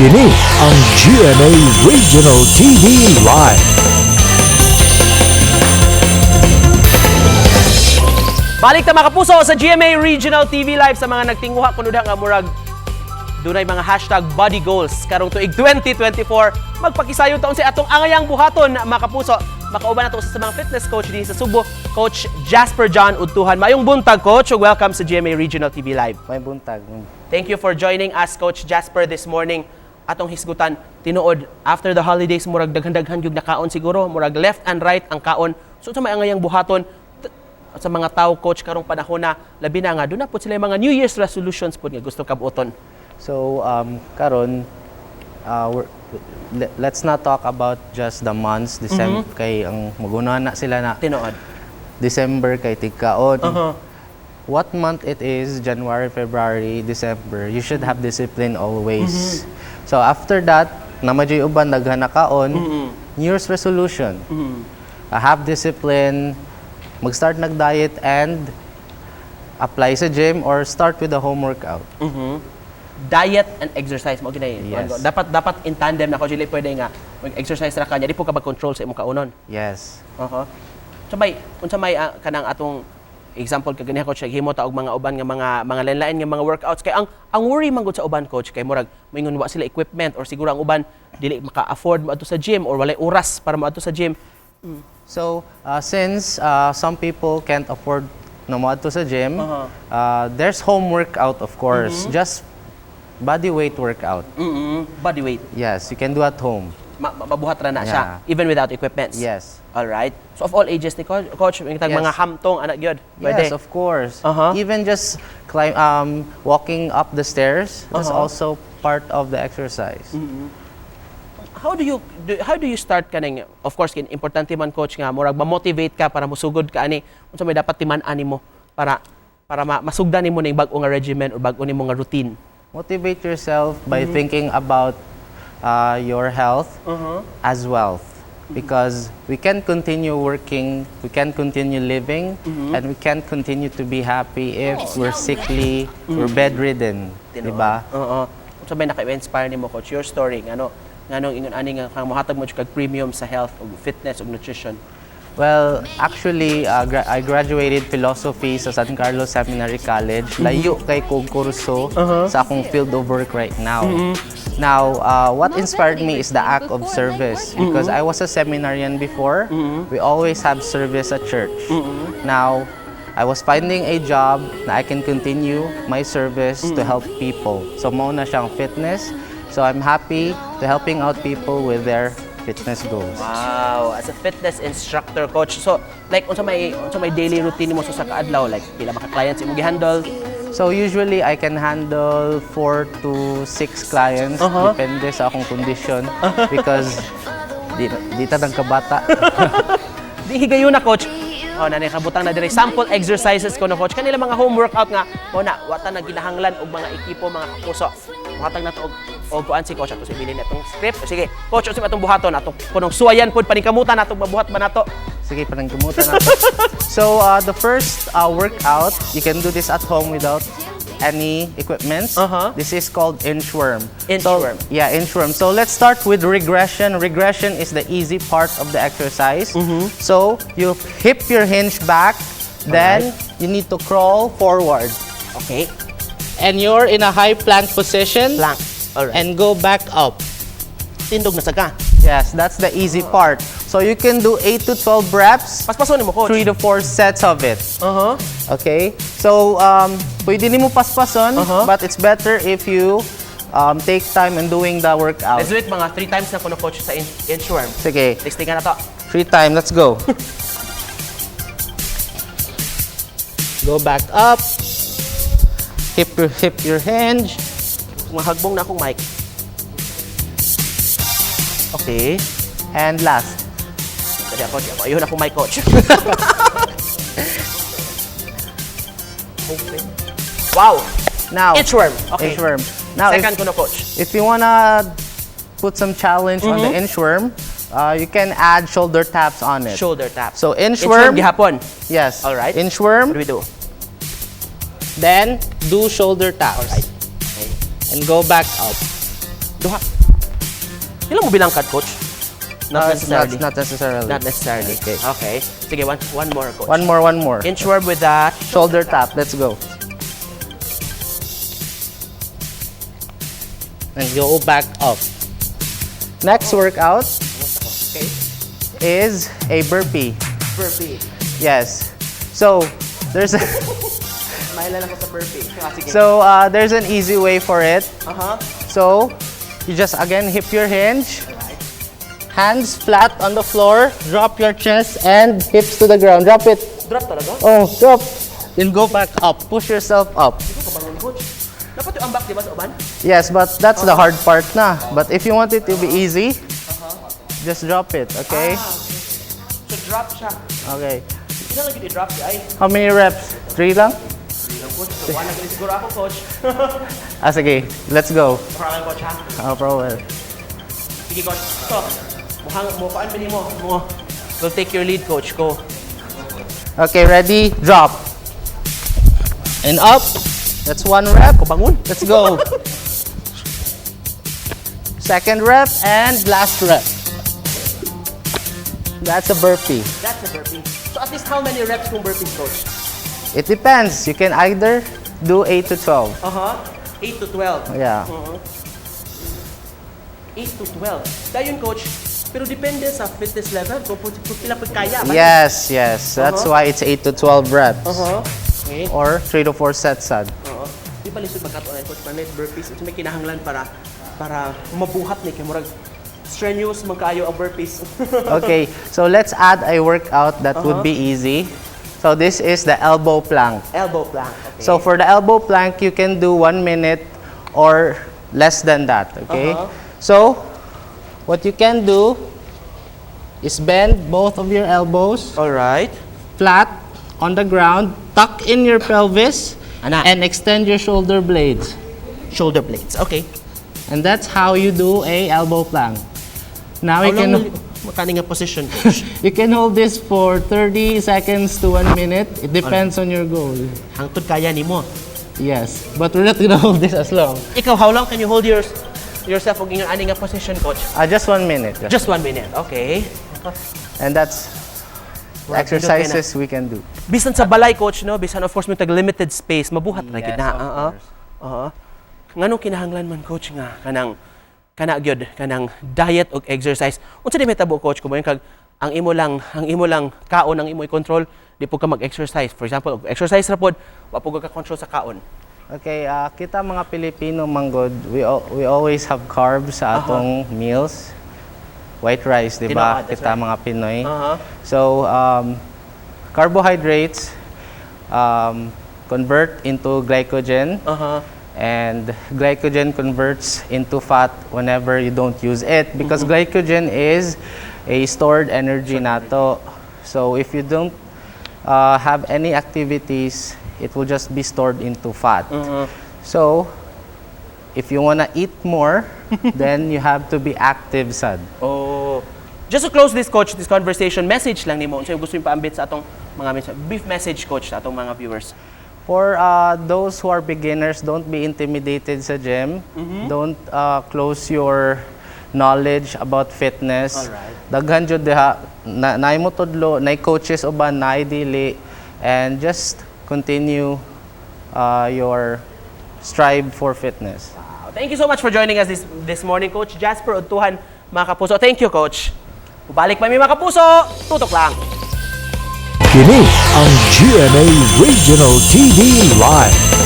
Kini ang GMA Regional TV Live. Balik ta, mga kapuso, sa GMA Regional TV Live. Sa mga nagtinguha kuno nga murag dunay mga #BodyGoals karong tuig 2024, magpakisayon taon sa atong angayang buhaton, mga kapuso. Makauban nato usa sa mga fitness coach dinhi sa Subo, Coach Jasper John Udtuhan. Maayong buntag, Coach, ug welcome sa GMA Regional TV Live. Maayong buntag. Thank you for joining us, Coach Jasper, this morning. Atong hisgutan, tinuod, after the holidays, murag daghan-daghan yung nakaon siguro, murag left and right ang kaon. So, sa may angayang buhaton sa mga tao, Coach, karong panahon na, labi na nga, duna pod sila yung mga New Year's resolutions pod nga gusto kabuoton. So, karon let's not talk about just the months, December, kay ang maguna na sila na Tinuod. December kay tigkaon. What month it is, January, February, December, you should have discipline always. So after that, naa man uban daghan na kaon, New Year's resolution. Have discipline, mag-start nag-diet and apply sa gym or start with a home workout. Diet and exercise mao gyud. Yes. Dapat in tandem na ko, dili pwede nga mag-exercise ra ka nya di pod ka mag-control sa imong kaunon. Yes. So may unsa may kanang atong example kag ganiha, Coach, naghimo ta og mga uban nga mga lain-lain nga mga workouts, kay ang worry man gud sa uban, Coach, kay murag moingon wa sila equipment or siguro ang uban dili maka-afford moadto sa gym or walay oras para moadto sa gym. So, since some people can't afford na moadto sa gym, there's home workout, of course. Just body weight workout. Body weight. Yes, you can do at home. Mabuhat ra na siya even without equipments. Yes. All right. So of all ages ni Coach, Coach, yung tag mga hamtong anak gyud. Pwede. Yes, of course. Even just climb, walking up the stairs is also part of the exercise. How do you start kaning, of course kin importante man, Coach, nga murag ma-motivate ka para musugod ka ani, unsa may dapat timan-an nimo para masugdan nimo ning bag-o nga regimen or bag-o nimo nga routine? Motivate yourself by thinking about your health as wealth. Because we can continue working, we can continue living, and we can continue to be happy if we're sickly, we're bedridden. Diba? Oo. Unsa may naka-inspire nimo, Coach, your story, ngano nganong ingon ani nga kang mohatag mo kag premium sa health ug fitness ug nutrition? Well, actually, I graduated philosophy sa San Carlos Seminary College. Layo kay kog kurso sa akong field of work right now. Now, what inspired me is the act of service. Because I was a seminarian before, we always have service at church. Now, I was finding a job na I can continue my service to help people. So, mao na siyang fitness. So, I'm happy to helping out people with their fitness goals. Wow, as a fitness instructor, Coach. So, like unsa may daily routine nimo sa kaadlaw, like pila ba ka clients imong gihandle? So usually I can handle four to six clients, depende sa akong condition because di ta kabata. Di higayon na, Coach. Oh, nanay kabutang na dire sample exercises ko no, Coach. Kanila mga home workout nga mo na wa ta nagkinahanglan og mga ekipo, mga kapuso. Muhatag na to og kuan si Coach ato sa bilin atong script. Sige, Coach, unsa atong buhaton ato kunong suwayan pod paningkamutan natong mabuhat ba nato? Sige, paningkamutan nato. So the first workout, you can do this at home without any equipments. This is called inchworm. Inchworm. So, yeah, inchworm. So let's start with regression. Regression is the easy part of the exercise. So you hip your hinge back, then you need to crawl forward. Okay. And you're in a high plank position. Plank. Alright. And go back up. Tindog na sa ka. Yes, that's the easy part. So you can do 8 to 12 reps, Paspason nimo, Coach. 3 to 4 sets of it. Okay? So, pwede nimo paspason, but it's better if you take time in doing the workout. Let's do it mga three times na kuno, Coach, sa inchworm. Sige, Testingan na to. Three time, let's go. Go back up. Hip your hinge. Mahagbong na akong mic. Okay. And last. Dali, Coach. Ako, ayun akong mic, Coach. Okay. Wow! Now, Inchworm. Okay. Inchworm. Now, Second kuno, Coach. If you wanna put some challenge on the inchworm, you can add shoulder taps on it. Shoulder taps. So inchworm, Inchworm gihapon. Yes. All right. Inchworm, What do we do? Then do shoulder taps. Alright. Okay. And go back up. Duha. Pila mo bilangkad, coach? Not necessarily. Not necessarily. Not necessarily. Okay. Okay. Sige, one more, coach. One more, one more. Inchworm with that. Shoulder tap. Let's go. And go back up. Next workout is a burpee. Burpee. Yes. So there's a Mahila lang ko sa burpee. Ah, sige. So there's an easy way for it. So you just again hip your hinge, hands flat on the floor, drop your chest and hips to the ground. Drop it. Drop talaga? Oh, drop. Then go back up. Push yourself up. Ikaw kabangon, coach. Dapat yung ambak, di ba, sa uban? Yes, but that's the hard part na. But if you want it to be easy, just drop it, okay? Ah, okay. So drop siya. Okay. Hindi lang i-drop siya. Ay, How many reps? Three lang? hindi lang, coach. So, wala na siguro ako, coach. Ah, sige. Let's go. Parang, coach, ha? Ah, problem. Sige, coach. So, mukhang, mo, paan ba mo? Mo, we'll take your lead, coach. Go. Okay, ready? Drop. And up. That's one rep. Kabangon. Let's go. Second rep and last rep. That's a burpee. That's a burpee. So, at least how many reps kung burpees, coach? It depends. You can either do 8 to 12. 8 to 12. Yeah. 8 to 12. Dayon, coach. Pero depende sa fitness level kung pila pud kaya ba? Yes. That's why it's 8 to 12 reps. Okay. Or 3 to 4 sets sad. Oo. Di ba lisod magkato coach, panay burpees ito may kinahanglan para mabuhat ni kay murag strenuous man kaayo ang burpees. Okay, so let's add a workout that would be easy. So this is the elbow plank. Elbow plank. Okay. So for the elbow plank, you can do 1 minute or less than that, okay? So what you can do is bend both of your elbows All right. flat on the ground, tuck in your pelvis, Ana. And extend your shoulder blades. Shoulder blades. Okay. And that's how you do a elbow plank. Now How you long can will you, makani nga position, coach? You can hold this for 30 seconds to 1 minute. It depends on your goal. Hangtod kaya nimo. Yes, but we're not gonna hold this as long. Ikaw, how long can you hold yourself og ingon ani nga position, coach? Just 1 minute. Just 1 minute. Okay. And that's the exercises we can do. Bisan sa balay, coach, no? Bisan, of course, may tag limited space, mabuhat ra gyud Yes, na. of course. Oo. Nganong kinahanglan man, coach, nga kanang kana gyud kanang diet ug exercise? Unsa di mahitabo, coach, kung moingon kag ang imo lang kaon ang imo i-control, di pud ka mag-exercise? For example, og exercise ra pod, wa pud ka control sa kaon. Okay, kita mga Pilipino manggod, we always have carbs sa atong meals. White rice, di ba? Tinuod, that's Kita right. mga Pinoy. So, carbohydrates convert into glycogen and glycogen converts into fat whenever you don't use it because glycogen is a stored energy nato. So if you don't have any activities, it will just be stored into fat. So if you wanna eat more, then you have to be active sad. Oh. Just to close this, coach, this conversation, message lang nimo. Unsa yung gusto yung paambit sa atong mga message, brief message, coach, sa atong mga viewers? For those who are beginners, don't be intimidated sa gym. Don't close your knowledge about fitness. Daghan jud diha na naay mo tudlo, naay coaches uban, naay dili, and just continue your strive for fitness. Thank you so much for joining us this morning, Coach Jasper Udtuhan, mga kapuso. Thank you, Coach. Balik pa mi, mga kapuso. Tutok lang. Kini ang GMA Regional TV Live.